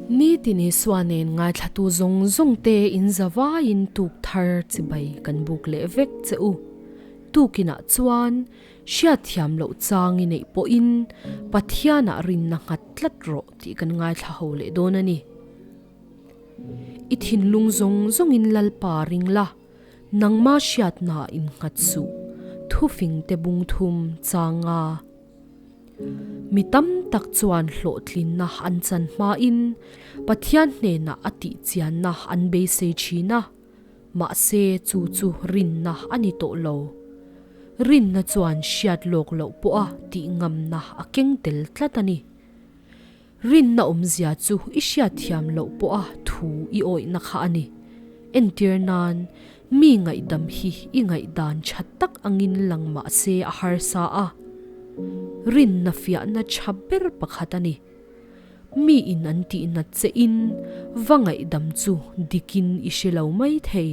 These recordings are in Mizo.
Nitin Isua nen ngaithlatu zawng zawng te in zavaiin tuk thar chibai kan buk leh vek che u. Tukinah chuan hriatthiam loh chang i neih pawhin Pathianah rinna nghat tlat rawh tih kan ngaithla ho leh dawn a ni. I thinlung zawng zawngin Lalpa ring la, nangma hriatna innghat suh, thufingte bung thum changa. Mi tam tak chuan hlawhtlinna an chan hmain Pathian hnenah a tihchianna an beisei thin a, mahse chu chu rinna a ni tawh lo. Rinna chuan hriat lawk loh pawha tih ngamna a keng tel tlat a ni. Rinna awmzia chu i hriatthiam loh pawha thu i awihna kha a ni. Entir nan, mi ngaihdam hi i ngaihdan tha tak angin lang mah se a harsa a. Rinna fiahna tha ber pakhat a ni. Mi in an tihnat che in va ngaihdam chu dikin i hre lo mai thei.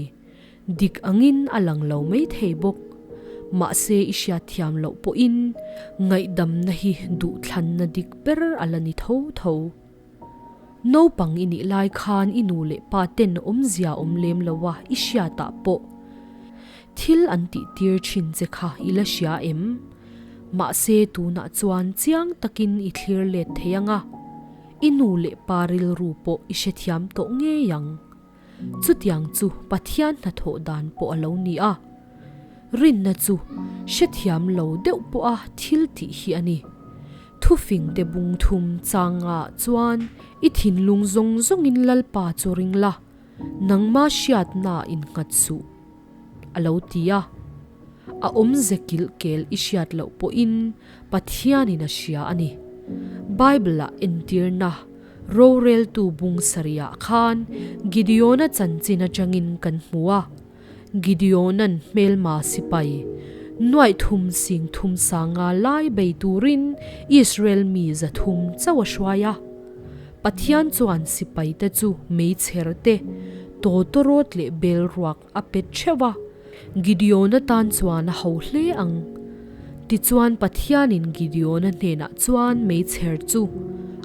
Dik angin a lang lo mai thei bawk. Mahse i hriatthiam loh pawhin ngaihdamna hi duhthlanna dik ber a la ni tho tho. Naupang i nih lai khan i nu leh pa ten awmzia awm lem lo a i hriatah pawh thil an tihtir thin che kha i la hria em? Mahse tunah chuan chiang takin i thlir let thei ang a, i nu leh pa rilru pawh i hrethiam tawh ngei ang. Chutiang chu Pathian hnathawh dan pawh a lo ni a. Rinna chu hrethiam lo deuh pawha thil tih hi a ni. Thufingte bung thum changah chuan i thinlung zawng zawngin Lalpa chu ring la, nangma hriatna innghat suh, a lo ti a. A awmze kilh kel i hriat loh pawhin Pathianin a hria a ni. Bible-ah entirna Roreltu bung sarihah khan Gideona chanchin atangin kan hmu a. Gideona'n hmelma sipai nuaih thum sing thum sanga lai bei turin Israel mi 300 chauh a hruai a. Pathian chuan sipaite chu meichher te, tawtawrawt leh bel ruak a pet theuh a, Gideona tan chuan a ho hle ang. Tichuan Pathianin Gideona hnenah chuan meichher chu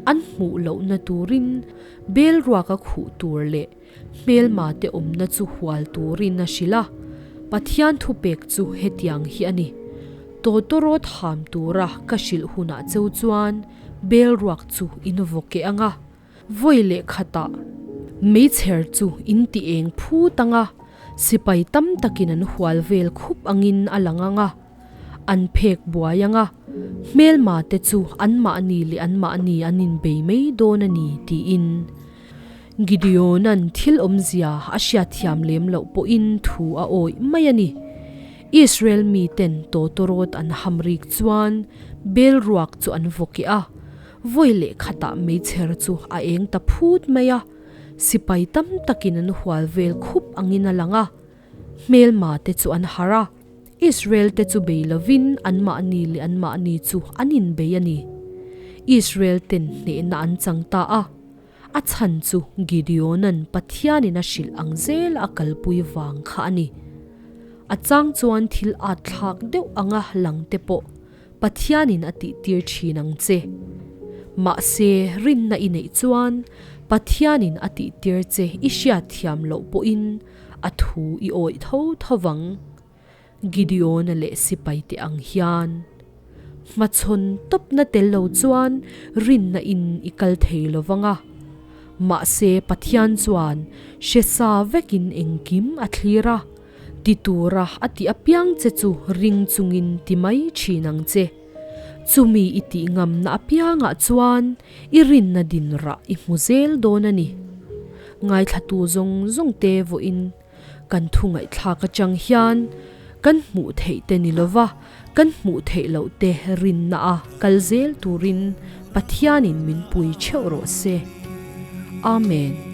an hmuh lohna turin bel ruak a khuh tur leh hmelma te awmna chu hual turin a hrilh a. Pathian thupek chu hetiang hi a ni, Tawtawrawt ham tura ka hrilh hunah cheu chuan bel ruak chu in vaw keh ang a, Vawi leh khatah meichher chu in ti eng phut ang a, sipai tam takin an hual vel khup angin a lang ang a, an phek buai ang a, hmelma te chu anmahni leh anmahni an inbei mai dawn a ni tiin Gideona'n thil awmzia a hriatthiam lem loh pawhin thu a awih mai a ni. Israel miten tawtawrawt an hamrik chuan bel ruak chu an vaw keh a, Vawi leh khatah meichher chu a eng ta phut mai a, sipai tam takin an hual vel khup angin a lang a. Hmelma te chu an harh a, Israel te chu bei lovin anmahni leh anmahni chu an inbei a ni. Israel ten hnehna an chang ta a, a chhan chu Gideona'n Pathianin a hrilh ang zel a kalpui vang kha a ni. A chang chuan thil at thlak deuh anga lang te pawh Pathianin a tihtir thin ang che. Mahse, rinna i neih chuan Pathianin a tihtir che i hriatthiam loh pawhin a thu i awih tho tho vang. Gideona leh sipaite ang hian hmachhawn tawpna tel lo chuan rinna in i kal thei lo vang a. Mahse, Pathian chuan hre sa vekin engkim a thlir a. Ti tura a tih apiang che chu ring chungin ti mai thin ang che. Chumi i tih ngamna apiangah chuan i rinna din rah i hmu zel dawn a ni. Ngaithlatu zawng zawng te vawiin kan thu ngaihthlak atang hian kan hmuh theih te ni lova kan hmuh theih loh te rinna a kal zel turin Pathianin min pui theuh rawh se. Amen.